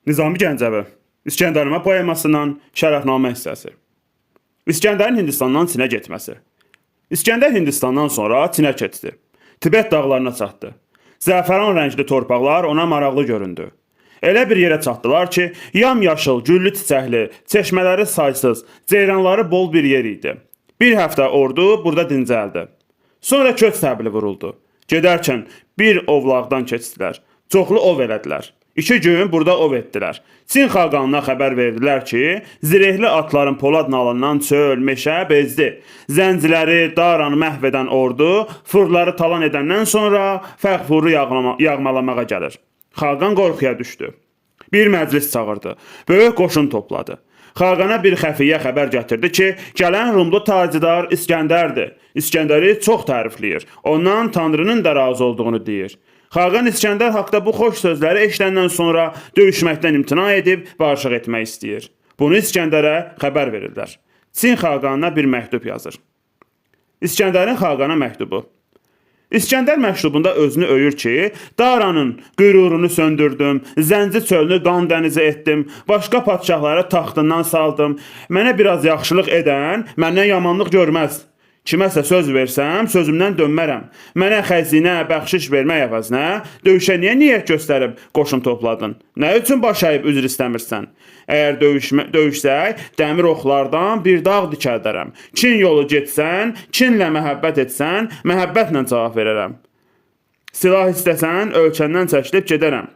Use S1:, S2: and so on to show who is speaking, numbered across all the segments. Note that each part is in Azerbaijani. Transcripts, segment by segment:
S1: Nizami Gəncəvi İskəndərnamə poemasından Şərəfnamə hissəsi. İskəndərin Hindistandan Çinə getməsi. İskəndər Hindistandan sonra Çinə keçdi. Tibet dağlarına çatdı. Zəfəran rəngli torpaqlar ona maraqlı göründü. Elə bir yerə çatdılar ki, yamyaşıl, güllü çiçəkli, çeşmələri saysız, ceyranları bol bir yer idi. Bir həftə ordu burada dincəldi. Sonra köç təbili vuruldu. Gedərkən bir ovlaqdan keçdilər. Çoxlu ov elədilər. 2 gün burada ov etdilər. Çin xaqanına xəbər verdilər ki, zirehli atların polad nalından çöl, meşə bezdi. Zənciləri, Daranı məhv edən ordu fırları talan edəndən sonra Fəğfuru yağmalamağa gəlir. Xaqan qorxuya düşdü. Bir məclis çağırdı. Böyük qoşun topladı. Xaqana bir xəfiyyə xəbər gətirdi ki, gələn Rumlu tacidar İskəndərdir. İskəndəri çox tərifləyir. Ondan Tanrının da razı olduğunu deyir. Xaqan İskəndər haqda bu xoş sözləri eşidəndən sonra döyüşməkdən imtina edib barışıq etmək istəyir. Bunu İskəndərə xəbər verirlər. Çin xaqanına bir məktub yazır. İskəndərin xaqana məktubu. İskəndər məktubunda özünü öyür ki, Daranın qürurunu söndürdüm, Zənci çölünü qan dənizi etdim, başqa padşahları taxtından saldım. Mənə biraz yaxşılıq edən məndən yamanlıq görməz. Kiməsə söz versəm, sözümdən dönmərəm. Mənə xəzinə, bəxşiş vermək əvəzinə döyüşə niyə niyyət göstərib qoşun topladın? Nə üçün baş əyib üzr istəmirsən? Əgər döyüşsək, dəmir oxlardan bir dağ dikəldərəm. Kin yolu getsən, kinlə məhəbbət etsən, məhəbbətlə cavab verərəm. Silah istəsən, ölkəndən çəkilib gedərəm.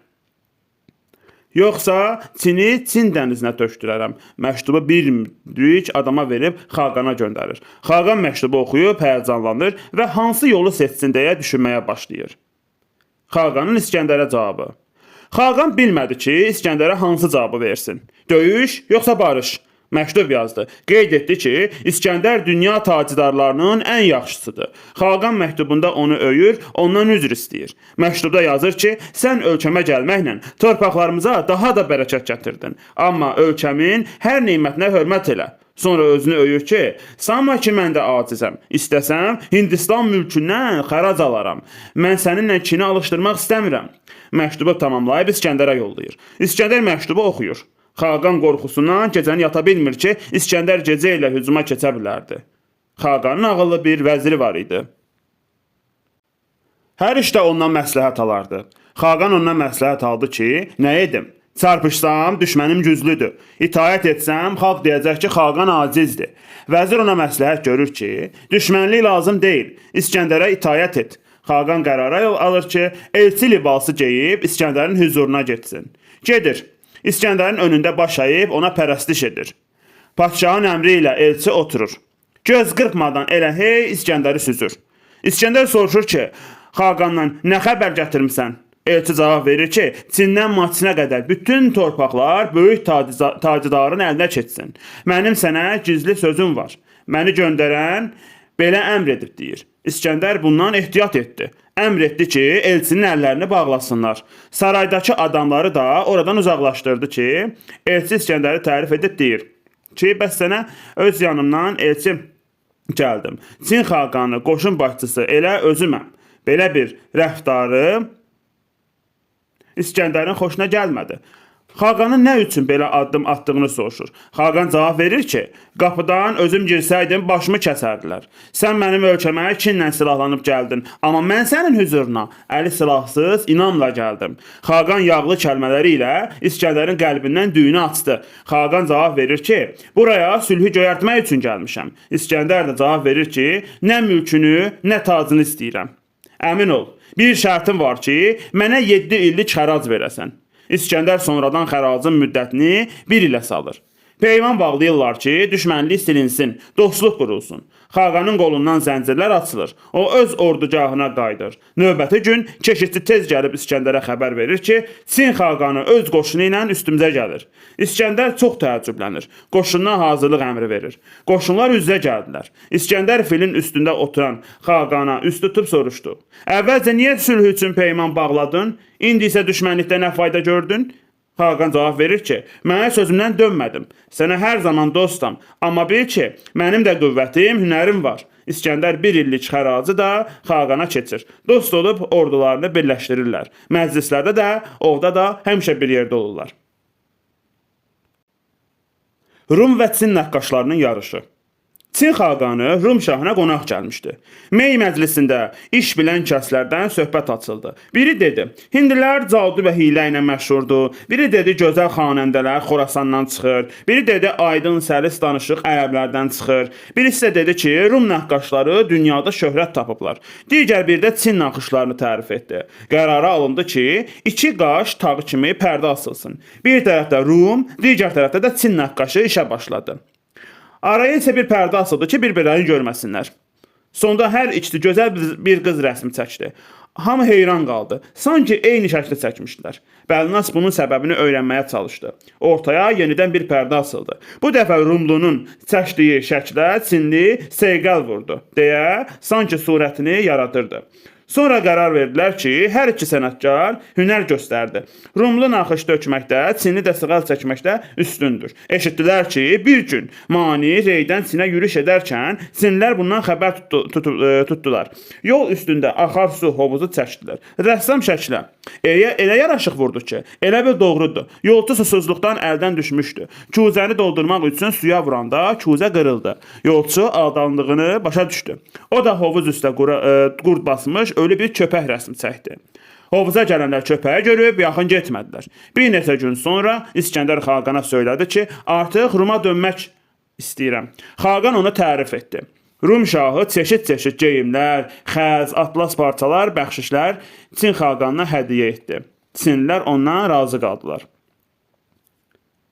S1: Yoxsa Çini Çin dənizinə tökdürərəm. Məktubu bir müdrik adama verib xaqana göndərir. Xaqan məktubu oxuyub həyəcanlanır və hansı yolu seçsin deyə düşünməyə başlayır. Xaqanın İskəndərə cavabı. Xaqan bilmədi ki, İskəndərə hansı cavabı versin. Döyüş yoxsa barış? Məktub yazdı. Qeyd etdi ki, İskəndər dünya tacidarlarının ən yaxşısıdır. Xaqan məktubunda onu öyür, ondan üzr istəyir. Məktubda yazır ki, sən ölkəmə gəlməklə torpaqlarımıza daha da bərəkət gətirdin. Amma ölkəmin hər nemətinə hörmət elə. Sonra özünü öyür ki, sanma ki mən də acizəm. İstəsəm Hindistan mülkündən xərac alaram. Mən səninlə kini alışdırmaq istəmirəm. Məktubu tamamlayıb İskəndərə yollayır. İskəndər məktubu oxuyur. Xaqan qorxusundan gecəni yata bilmir ki, İskəndər gecə ilə hücuma keçə bilərdi. Xaqanın ağıllı bir vəziri var idi. Hər işdə ondan məsləhət alardı. Xaqan ondan məsləhət aldı ki, nə edim? Çarpışsam, düşmənim güclüdür. İtaət etsəm, xalq deyəcək ki, xaqan acizdir. Vəzir ona məsləhət görür ki, düşmənlik lazım deyil. İskəndərə itaət et. Xaqan qərara alır ki, elçi libası geyib İskəndərin hüzuruna getsin. Gedir. İskəndərin önündə baş əyib ona pərəstiş edir. Padşahın əmri ilə elçi oturur. Göz qırpmadan elə hey İskəndəri süzür. İskəndər soruşur ki, xaqandan nə xəbər gətirmisən? Elçi cavab verir ki, Çindən Maçinə qədər bütün torpaqlar böyük tacidarın əlinə keçsin. Mənim sənə gizli sözüm var. Məni göndərən belə əmr edib deyir. İskəndər bundan ehtiyat etdi. Əmr etdi ki, elçinin əllərini bağlasınlar. Saraydakı adamları da oradan uzaqlaşdırdı ki, elçi İskəndəri tərif edib deyir ki, bəs sənə öz yanımdan elçi gəldim. Çin xaqanı, qoşun başçısı elə özüməm. Belə bir rəftarı İskəndərin xoşuna gəlmədi. Xaqanın nə üçün belə addım atdığını soruşur. Xaqan cavab verir ki, qapıdan özüm girsəydim başımı kəsərdilər. Sən mənim ölkəmə kinlə silahlanıb gəldin, amma mən sənin hüzuruna əli silahsız inamla gəldim. Xaqan yağlı kəlmələri ilə İskəndərin qəlbindən düyünü açdı. Xaqan cavab verir ki, buraya sülhü göyərtmək üçün gəlmişəm. İskəndər də cavab verir ki, nə mülkünü, nə tacını istəyirəm. Əmin ol, bir şərtim var ki, mənə 7 illik xərac verəsən. İskəndər sonradan xəracın müddətini 1 ilə salır. Peyman bağlayırlar ki, düşmənlik silinsin, dostluq qurulsun. Xaqanın qolundan zəncirlər açılır. O öz ordugahına qayıdır. Növbəti gün keşişçi tez gəlib İskəndərə xəbər verir ki, Çin xaqanı öz qoşunu ilə üstümüzə gəlir. İskəndər çox təəccüblənir. Qoşundan hazırlıq əmri verir. Qoşunlar üz-üzə gəldilər. İskəndər filin üstündə oturan xaqana üst tutub soruşdu. Əvvəlcə niyə sülh üçün peyman bağladın? İndi isə düşmənlikdə nə fayda gördün? Xaqan cavab verir ki, mənə sözümdən dönmədim. Sənə hər zaman dostam. Amma bil ki, mənim də qüvvətim, hünərim var. İskəndər bir illik xəracı da xaqana keçir. Dost olub ordularını birləşdirirlər. Məclislərdə də, ovda da həmişə bir yerdə olurlar. Rum və Çin nəqqaşlarının yarışı. Çin xaqanı Rum şahına qonaq gəlmişdi. Mey məclisində iş bilən kəslərdən söhbət açıldı. Biri dedi: "Hindlilər cadu və hiylə ilə məşhurdur." Biri dedi: "Gözəl xanəndələr Xorasandan çıxır." Biri dedi: "Aydın səlis danışıq ərəblərdən çıxır." Birisi də dedi ki, Rum nəqqaşları dünyada şöhrət tapıblar. Digər bir də Çin naxışlarını tərif etdi. Qərara alındı ki, iki qaş tağı kimi pərdə asılsın. Bir tərəfdə Rum, digər tərəfdə də Çin nəqqaşı işə başladı. Araya isə bir pərdə asıldı ki, bir-birlərini görməsinlər. Sonda hər ikisi gözəl bir qız rəsmi çəkdi. Hamı heyran qaldı. Sanki eyni şəkli çəkmişdilər. Bəlnas bunun səbəbini öyrənməyə çalışdı. Ortaya yenidən bir pərdə asıldı. Bu dəfə Rumlunun çəkdiyi şəklə Çinli seyqəl vurdu deyə sanki surətini yaradırdı. Sonra qərar verdilər ki, hər iki sənətkar hünər göstərdi. Rumlu naxış tökməkdə, Çinli də sığal çəkməkdə üstündür. Eşitdilər ki, bir gün Mani Reydən Çinə yürüş edərkən Çinlilər bundan xəbər tutdular. Yol üstündə axar su hovuzu çəkdilər. Rəssam şəklə elə yaraşıq vurdu ki, elə bil doğrudur. Yolçu susuzluqdan əldən düşmüşdü. Kuzəni doldurmaq üçün suya vuranda kuzə qırıldı. Yolçu aldandığını başa düşdü. O da hovuz üstə qurd basmış ölü bir köpək rəsmi çəkdi. Hovuza gələnlər köpəyi görüb yaxın getmədilər. Bir neçə gün sonra İskəndər xaqana söylədi ki, artıq Ruma dönmək istəyirəm. Xaqan onu tərif etdi. Rum şahı çeşid-çeşid geyimlər, xəz, atlas parçalar, bəxşişlər Çin xaqanına hədiyyə etdi. Çinlilər ondan razı qaldılar.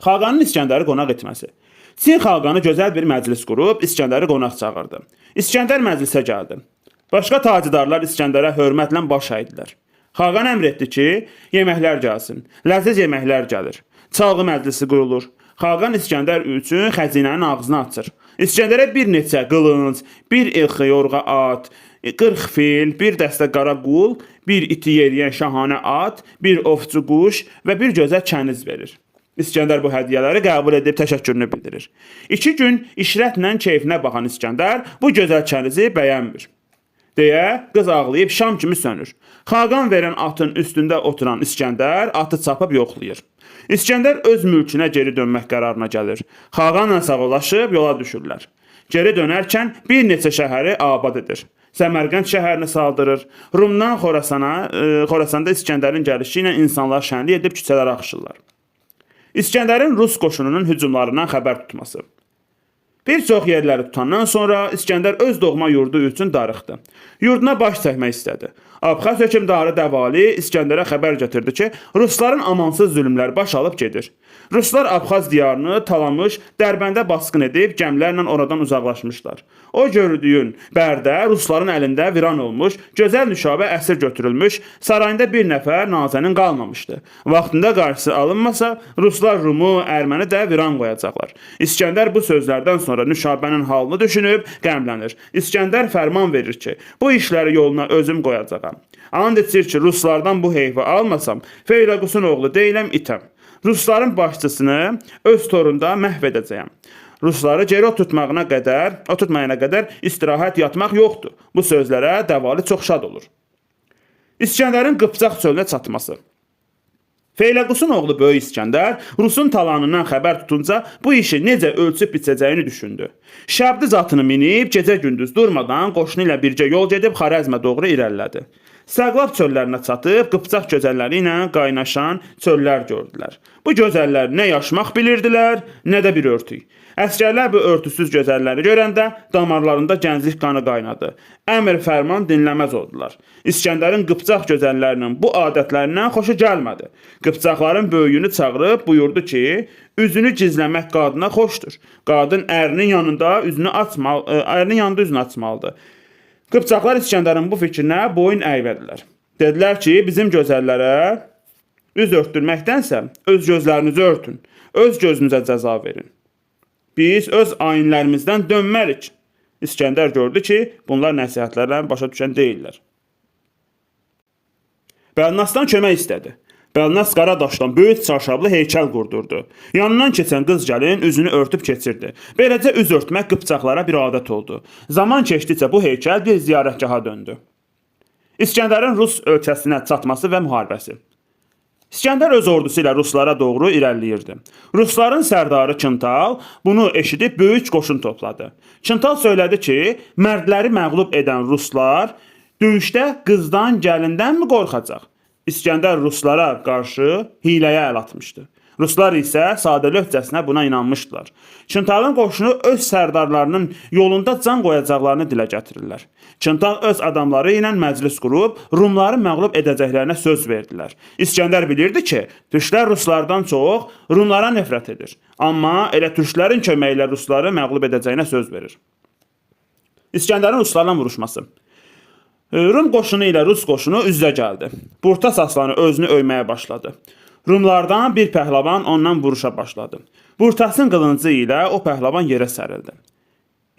S1: Xaqanın İskəndəri qonaq etməsi. Çin xaqanı gözəl bir məclis qurub İskəndəri qonaq çağırdı. İskəndər məclisə gəldi. Başqa tacdarlar İskəndərə hörmətlə baş əydilər. Xaqan əmr etdi ki, yeməklər gəlsin. Ləziz yeməklər gəlir. Çalğı məclisi qurulur. Xaqan İskəndər üçün xəzinənin ağzını açır. İskəndərə bir neçə qılınc, bir ilxı yorğa at, 40 fil, bir dəstə qara qul, bir iti yeriyən şahanə at, bir ovçu quş və bir gözəl kəniz verir. İskəndər bu hədiyyələri qəbul edib təşəkkürünü bildirir. 2 gün işrətlə keyfinə baxan İskəndər bu gözəl kənizi bəyənmir deyə qız ağlayıb şam kimi sönür. Xaqan verən atın üstündə oturan İskəndər atı çapıb yoxlayır. İskəndər öz mülkünə geri dönmək qərarına gəlir. Xaqanla sağollaşıb yola düşürlər. Geri dönərkən bir neçə şəhəri abad edir. Səmərqənd şəhərini saldırır. Rumdan Xorasana, Xorasanda İskəndərin gəlişi ilə insanlar şənlik edib küçələrə axışırlar. İskəndərin Rus qoşununun hücumlarından xəbər tutması. Bir çox yerləri tutandan sonra İskəndər öz doğma yurdu üçün darıxdı. Yurduna baş çəkmək istədi. Abxaz hökmdarı Dəvali İskəndərə xəbər gətirdi ki, Rusların amansız zülmlər baş alıb gedir. Ruslar Abxaz diyarını talamış, Dərbəndə basqın edib gəmilərlə oradan uzaqlaşmışlar. O gördüyün Bərdə Rusların əlində viran olmuş, gözəl Nüşabə əsir götürülmüş, sarayında bir nəfər nazənin qalmamışdı. Vaxtında qarşısı alınmasa, Ruslar Rumu, Erməni də viran qoyacaqlar. İskəndər bu sözlərdən sonra Nüşabənin halını düşünüb qəmlənir. İskəndər fərman verir ki, bu işləri yoluna özüm qoyacağam. And içir ki, Ruslardan bu heyfi almasam, Feyləqusun oğlu deyiləm, itəm. Rusların başçısını öz torunda məhv edəcəyəm. Rusları geri oturtmayana qədər istirahət yatmaq yoxdur. Bu sözlərə Dəvali çox şad olur. İskəndərin Qıpçaq çölünə çatması. Feyləqusun oğlu Böyük İskəndər Rusun talanından xəbər tutunca bu işi necə ölçüb biçəcəyini düşündü. Şəbdiz atını minib gecə-gündüz durmadan qoşunu ilə bircə yol gedib Xarəzmə doğru irəlilədi. Səqlab çöllərinə çatıb Qıpçaq gözəlləri ilə qaynaşan çöllər gördülər. Bu gözəllər nə yaşmaq bilirdilər, nə də bir örtük. Əsgərlər bu örtüsüz gözəlləri görəndə damarlarında gənclik qanı qaynadı. Əmr fərman dinləməz oldular. İskəndərin Qıpçaq gözəllərinin bu adətlərindən xoşu gəlmədi. Qıpçaqların böyüyünü çağırıb buyurdu ki, üzünü gizləmək qadına xoşdur. Qadın ərinin yanında üzünü açmalıdır. Qıpçaqlar İskəndərin bu fikrinə boyun əymədilər. Dedilər ki, bizim gözəllərə üz örtdürməkdənsə öz gözlərinizi örtün, öz gözünüzə cəza verin. Biz öz ayinlərimizdən dönmərik. İskəndər gördü ki, bunlar nəsihətlərlə başa düşən deyillər. Bəlnasdan kömək istədi. Bəlnas qara daşdan böyük çarşablı heykəl qurdurdu. Yanından keçən qız gəlin üzünü örtüb keçirdi. Beləcə üz örtmək qıpçaqlara bir adət oldu. Zaman keçdikcə bu heykəl bir ziyarətgaha döndü. İskəndərin Rus ölkəsinə çatması və müharibəsi. İskəndər öz ordusu ilə ruslara doğru irəliləyirdi. Rusların sərdarı Çıntal bunu eşidib böyük qoşun topladı. Çıntal söylədi ki, mərdləri məğlub edən ruslar döyüşdə qızdan, gəlindənmi qorxacaq? İskəndər ruslara qarşı hiləyə əl atmışdı. Ruslar isə sadəlövhcəsinə buna inanmışdılar. Çıntalın qoşunu öz sərdarlarının yolunda can qoyacaqlarını dilə gətirirlər. Çıntal öz adamları ilə məclis qurub Rumları məğlub edəcəklərinə söz verdilər. İskəndər bilirdi ki, türklər ruslardan çox Rumlara nifrət edir. Amma elə türklərin köməyi ilə rusları məğlub edəcəyinə söz verir. İskəndərin ruslarla vuruşması. Rum qoşunu ilə rus qoşunu üz-üzə gəldi. Burtas aslanı özünü öyməyə başladı. Rumlardan bir pəhləvan ondan vuruşa başladı. Burtasın qılıncı ilə o pəhləvan yerə sərildi.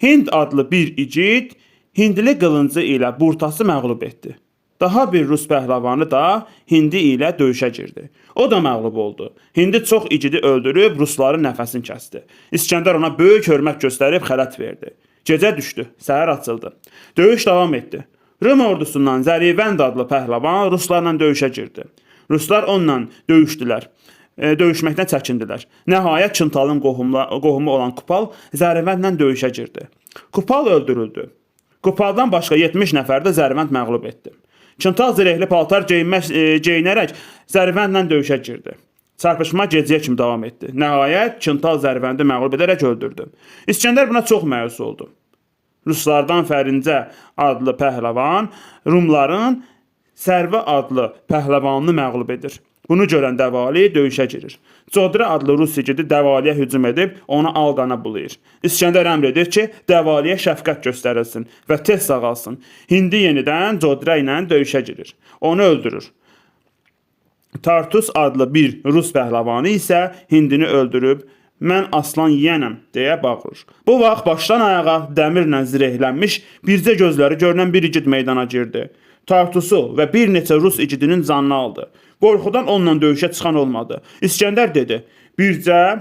S1: Hind adlı bir igid Hindli qılıncı ilə Burtası məğlub etdi. Daha bir rus pəhləvanı da Hindi ilə döyüşə girdi. O da məğlub oldu. Hindi çox igidi öldürüb rusların nəfəsini kəsdi. İskəndər ona böyük hörmət göstərib xələt verdi. Gecə düşdü, səhər açıldı. Döyüş davam etdi. Rum ordusundan Zərivənd adlı pəhləvan ruslarla döyüşə girdi. Ruslar onunla döyüşdülər. Döyüşməkdən çəkindilər. Nəhayət Çıntalın qohumu olan Kupal Zərivəndlə döyüşə girdi. Kupal öldürüldü. Kupaldan başqa 70 nəfər də Zərivənd məğlub etdi. Çıntal zirehli paltar geyinərək Zərivəndlə döyüşə girdi. Çarpışma gecəyə kimi davam etdi. Nəhayət Çıntal Zərivəndi məğlub edərək öldürdü. İskəndər buna çox məyus oldu. Ruslardan Fərincə adlı pəhləvan Rumların Sərvə adlı pəhləvanını məğlub edir. Bunu görən Dəvali döyüşə girir. Codra adlı rus igidi Dəvaliyə hücum edib onu al-qana bulayır. İskəndər əmr edir ki, Dəvaliyə şəfqət göstərilsin və tez sağalsın. Hindi yenidən Codra ilə döyüşə girir. Onu öldürür. Tartus adlı bir rus pəhləvanı isə Hindini öldürüb mən aslan yiyənəm deyə bağırır. Bu vaxt başdan ayağa dəmirlə zirehlənmiş, bircə gözləri görünən bir igid meydana girdi. Tartusu və bir neçə rus igidinin canını aldı. Qorxudan onunla döyüşə çıxan olmadı. İskəndər dedi: "Bircə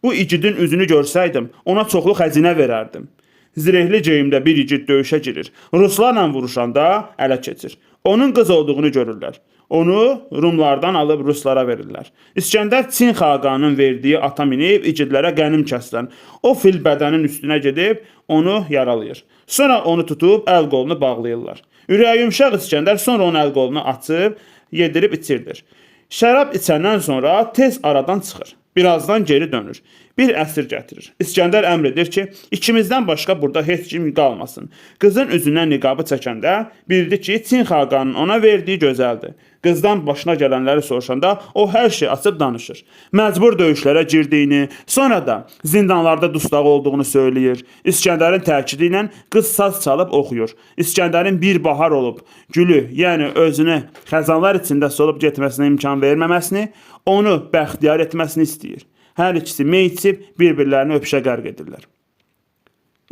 S1: bu igidin üzünü görsəydim, ona çoxlu xəzinə verərdim." Zirehli geyimdə bir igid döyüşə girir. Ruslarla vuruşanda ələ keçir. Onun qız olduğunu görürlər. Onu Rumlardan alıb ruslara verirlər. İskəndər Çin xaqanının verdiyi ata minib igidlərə qənim kəsilən o fil bədənin üstünə gedib onu yaralayır. Sonra onu tutub əl qolunu bağlayırlar. Ürəyi yumşaq İskəndər sonra onun əl qolunu açıb yedirib içirdir. Şərab içəndən sonra tez aradan çıxır. Birazdan geri dönür. Bir əsir gətirir. İskəndər əmr edir ki, ikimizdən başqa burada heç kim qalmasın. Qızın üzündən niqabı çəkəndə bildi ki, Çin xaqanının ona verdiyi gözəldir. Qızdan başına gələnləri soruşanda o hər şey açıb danışır. Məcbur döyüşlərə girdiyini, sonra da zindanlarda dustaq olduğunu söyləyir. İskəndərin təkidi ilə qız saz çalıb oxuyur. İskəndərin bir bahar olub gülü, yəni özünü xəzanlar içində solub getməsinə imkan verməməsini, onu bəxtiyar etməsini istəyir. Hər ikisi mey içib bir-birlərini öpüşə qərq edirlər.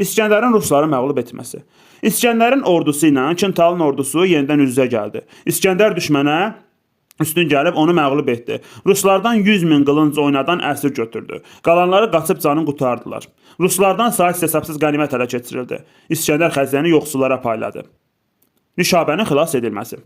S1: İskəndərin rusları məğlub etməsi. İskəndərin ordusu ilə Kintalın ordusu yenidən üz-üzə gəldi. İskəndər düşmənə üstün gəlib onu məğlub etdi. Ruslardan 100 min qılınc oynadan əsir götürdü. Qalanları qaçıb canını qurtardılar. Ruslardan saysız hesabsız qənimət ələ keçirildi. İskəndər xəzinəni yoxsullara payladı. Nüşabənin xilas edilməsi.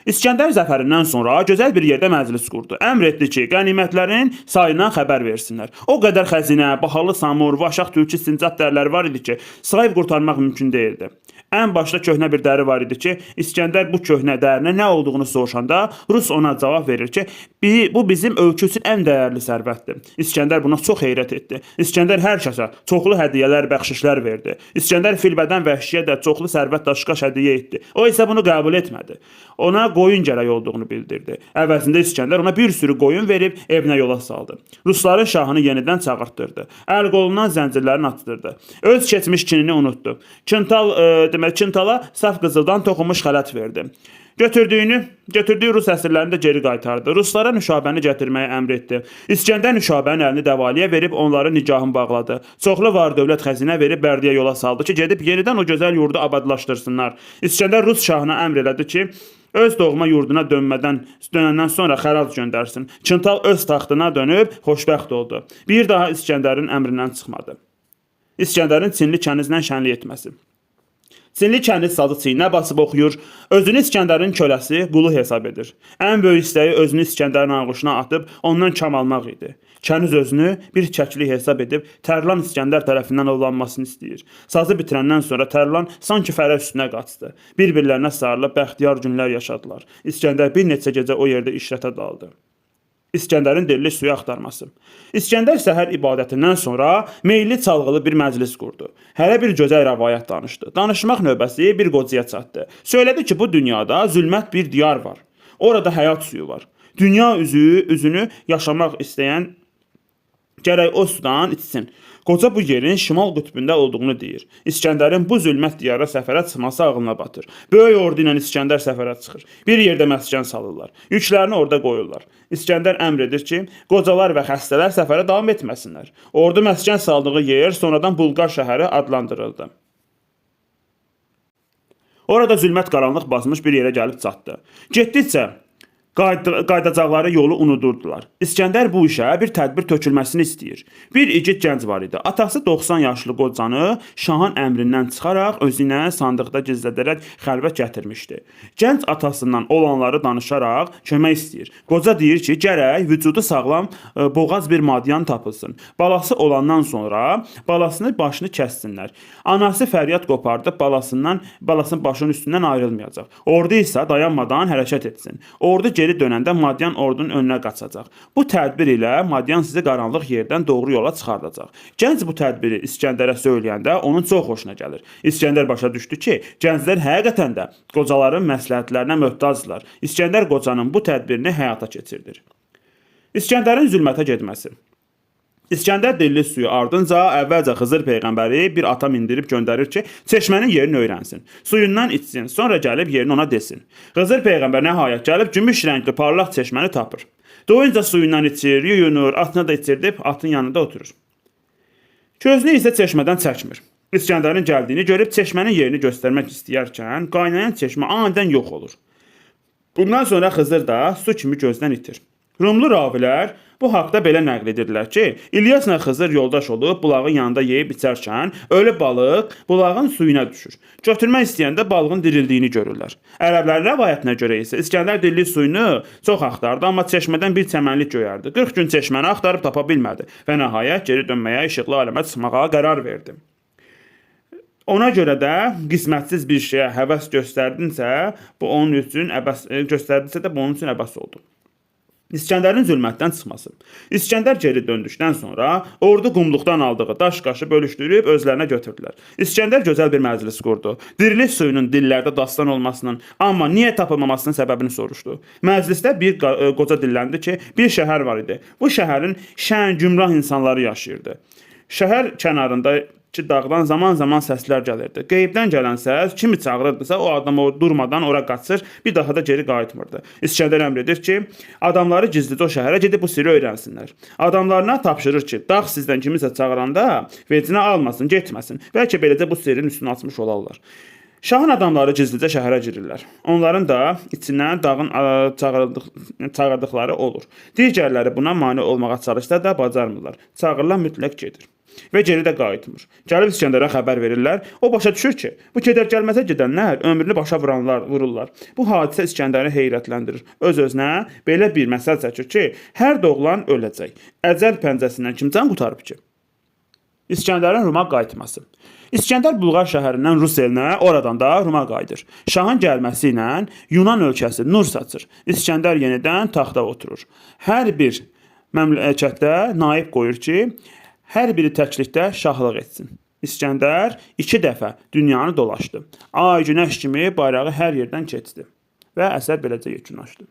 S1: İskəndər zəfərindən sonra gözəl bir yerdə məclis qurdu. Əmr etdi ki, qənimətlərin sayından xəbər versinlər. O qədər xəzinə, bahalı samur, vaşaq, tülkü, sincap dəriləri var idi ki, sayıb qurtarmaq mümkün deyildi. Ən başda köhnə bir dəri var idi ki, İskəndər bu köhnə dərinin nə olduğunu soruşanda Rus ona cavab verir ki, bu bizim ölkə üçün ən dəyərli sərvətdir. İskəndər buna çox heyrət etdi. İskəndər hər kəsə çoxlu hədiyyələr, bəxşişlər verdi. İskəndər filbədən vəhşiyə də çoxlu sərvət daşqaş hədiyyə etdi. O isə bunu qəbul etmədi. Ona qoyun gərək olduğunu bildirdi. Əvəzində İskəndər ona bir sürü qoyun verib evinə yola saldı. Rusların şahını yenidən çağırtdırdı. Əl qolundan zəncirlərini atdırdı. Öz keçmiş kinini unutdu. Çintala saf qızıldan toxunmuş xələt verdi. Götürdüyü rus əsirlərini də geri qaytardı. Ruslara Nüşabəni gətirməyi əmr etdi. İskəndər Nüşabənin əlini Dəvaliyə verib onların nikahını bağladı. Çoxlu var dövlət xəzinə verib Bərdiyə yola saldı ki, gedib yenidən o gözəl yurdu abadlaşdırsınlar. İskəndər rus şahına əmr elədi ki, öz doğma yurduna dönəndən sonra xərac göndərsin. Çıntal öz taxtına dönüb xoşbəxt oldu. Bir daha İskəndərin əmrindən çıxmadı. İskəndərin Çinli kənizlə şənlik etməsi. Çinli kəniz sazı çiyninə basıb oxuyur, özünü İskəndərin köləsi, qulu hesab edir. Ən böyük istəyi özünü İskəndərin ağuşuna atıb ondan kam almaq idi. Kəniz özünü bir çəkili hesab edib Tərlan İskəndər tərəfindən ovlanmasını istəyir. Sazı bitirəndən sonra Tərlan sanki fərəh üstünə qaçdı. Bir-birlərinə sarılıb bəxtiyar günlər yaşadılar. İskəndər bir neçə gecə o yerdə işrətə daldı. İskəndərin diriliş suyu axtarması. İskəndər səhər ibadətindən sonra meyilli çalğılı bir məclis qurdu. Hərə bir gözəl rəvayət danışdı. Danışmaq növbəsi bir qocaya çatdı. Söylədi ki, bu dünyada zülmət bir diyar var. Orada həyat suyu var. Dünya üzünü yaşamaq istəyən gərək o sudan içsin. Qoca bu yerin şimal qütbündə olduğunu deyir. İskəndərin bu zülmət diyara səfərə çıxması ağlına batır. Böyük ordu ilə İskəndər səfərə çıxır. Bir yerdə məskən salırlar. Yüklərini orada qoyurlar. İskəndər əmr edir ki, qocalar və xəstələr səfərə davam etməsinlər. Ordu məskən saldığı yer sonradan Bulqar şəhəri adlandırıldı. Orada zülmət qaranlıq basmış bir yerə gəlib çatdı. Getdikcə qaydacaqları yolu unudurdular. İskəndər bu işə bir tədbir tökülməsini istəyir. Bir igid gənc var idi. Atası 90 yaşlı qocanı şahın əmrindən çıxaraq özü ilə sandıqda gizlədərək xəlvət gətirmişdi. Gənc atasından olanları danışaraq kömək istəyir. Qoca deyir ki, gərək vücudu sağlam boğaz bir madyan tapılsın. Balası olandan sonra balasını başını kəssinlər. Anası fəryad qopardıb balasının başının üstündən ayrılmayacaq. Ordu isə dayanmadan hərəkət etsin. Ordu geri dönəndə Madyan ordunun önünə qaçacaq. Bu tədbir ilə Madyan sizi qaranlıq yerdən doğru yola çıxardacaq. Gənc bu tədbiri İskəndərə söyləyəndə onun çox xoşuna gəlir. İskəndər başa düşdü ki, gənclər həqiqətən də qocaların məsləhətlərinə möhtacdırlar. İskəndər qocanın bu tədbirini həyata keçirdir. İskəndərin zülmətə getməsi. İskəndər diriliş suyu ardınca əvvəlcə Xızır peyğəmbəri bir ata mindirib göndərir ki, çeşmənin yerini öyrənsin. Suyundan içsin, sonra gəlib yerini ona desin. Xızır peyğəmbər nəhayət gəlib gümüş rəngli parlaq çeşməni tapır. Doyunca suyundan içir, yuyunur, atına da içirdib atın yanında oturur. Gözünü isə çeşmədən çəkmir. İskəndərin gəldiyini görüb çeşmənin yerini göstərmək istəyərkən qaynayan çeşmə anidən yox olur. Bundan sonra Xızır da su kimi gözdən itir. Rumlu ravilər bu haqda belə nəql edirlər ki, İlyasla Xızır yoldaş olub bulağın yanında yeyib içərkən ölü balıq bulağın suyuna düşür. Götürmək istəyəndə balığın dirildiyini görürlər. Ərəblərin rəvayətinə görə isə İskəndər diriliş suyunu çox axtardı, amma çeşmədən bir çəmənlik göyərdi. 40 gün çeşməni axtarıb tapa bilmədi və nəhayət geri dönməyə, işıqlı aləmə çıxmağa qərar verdi. Ona görə də qismətsiz bir şeyə həvəs göstərdinsə, bu onun üçün əbəs göstərdisə də bu onun üçün əbəs oldu. İskəndərin zülmətdən çıxması. İskəndər geri döndükdən sonra ordu qumluqdan aldığı daş-qaşı bölüşdürüb özlərinə götürdülər. İskəndər gözəl bir məclis qurdu. Diriliş suyunun dillərdə dastan olmasının, amma niyə tapılmamasının səbəbini soruşdu. Məclisdə bir qoca dilləndi ki, bir şəhər var idi. Bu şəhərin şən, gümrah insanları yaşayırdı. Şəhər kənarında ki dağdan zaman-zaman səslər gəlirdi. Qeybdən gələn səs kimi çağırırdısa, o adam o durmadan ora qaçır, bir daha da geri qayıtmırdı. İskəndər əmr edir ki, adamları gizlicə o şəhərə gedib bu sirri öyrənsinlər. Adamlarına tapşırır ki, dağ sizdən kimisə çağıranda vecinə almasın, getməsin. Bəlkə beləcə bu sirrin üstünü açmış olarlar. Şahın adamları gizlicə şəhərə girirlər. Onların da içindən dağın çağırdıqları olur. Digərləri buna mane olmağa çalışsa da bacarmırlar. Çağırılan mütləq gedir və geri də qayıtmır. Gəlib İskəndərə xəbər verirlər. O başa düşür ki, bu gedər gəlməzə gedənlər ömrünü başa vururlar. Bu hadisə İskəndəri heyrətləndirir. Öz-özünə belə bir məsəl çəkir ki, hər doğulan öləcək. Əcəl pəncəsindən kim can qurtarıb ki? İskəndərin Ruma qayıtması. İskəndər Bulqar şəhərindən Rus elinə, oradan da Ruma qayıdır. Şahın gəlməsi ilə Yunan ölkəsi nur saçır. İskəndər yenidən taxta oturur. Hər bir məmləkətdə naib qoyur ki, hər biri təklikdə şahlıq etsin. İskəndər 2 dəfə dünyanı dolaşdı. Ay, günəş kimi bayrağı hər yerdən keçdi və əsər beləcə yekunlaşdı.